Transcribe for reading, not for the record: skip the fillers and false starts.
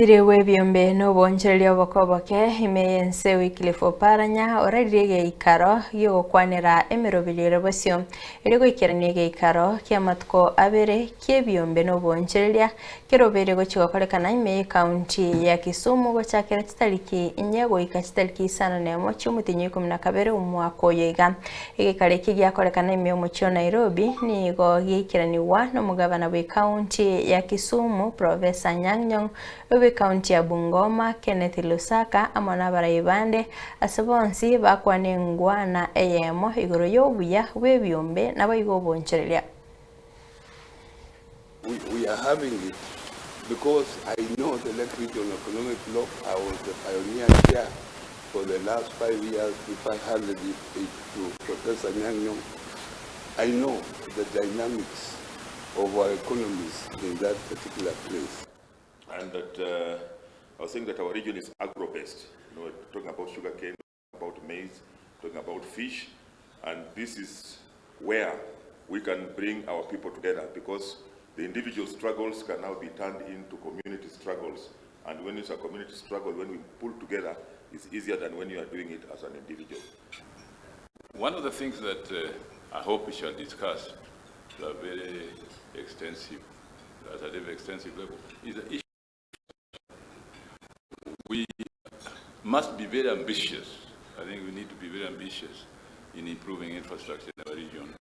Omowaziri bw'ebiombe na oboonchoreria oboke oboke ime y'ense Wycliffe Oparanya oraririe egeikaro gi'ogokwanera emeroberio ere bosio erio goikerania egeikaro ki'amatuko abere ki'ebiombe na oboonchoreria kerobeire gochia gokorekana ime y'ecounty ya Kisumu gochakera chitariki inye goika chitariki isano nemo chi'omotienyi o ikomi na kabere omwaka oyo iga. Egeikaro eki giakorekana ime y'omochie o Nairobi nigo giaikeranigwa nomogabana bw'ecounty ya Kisumu Professor Anyang' Nyong'o, obw'ecounty ya Bungoma Kenneth Lusaka amo nabarai bande ase bonsi bakwana engwana eyemo igoro y'obuya bw'ebiombe naboigo obonchoreria. We are having it because I know the Lake Region Economic Bloc, I was the pioneer chair for the last 5 years before I handed it to Professor Anyang' Nyong'o. I know the dynamics of our economies in that particular place. And that I was saying that our region is agro-based. Talking about sugarcane, about maize, talking about fish, and this is where we can bring our people together because the individual struggles can now be turned into community struggles. And when it's a community struggle, when we pull together, it's easier than when you are doing it as an individual. One of the things that I hope we shall discuss to a very extensive, at a very extensive level, is the issue. We must be very ambitious. I think we need to be very ambitious in improving infrastructure in our region.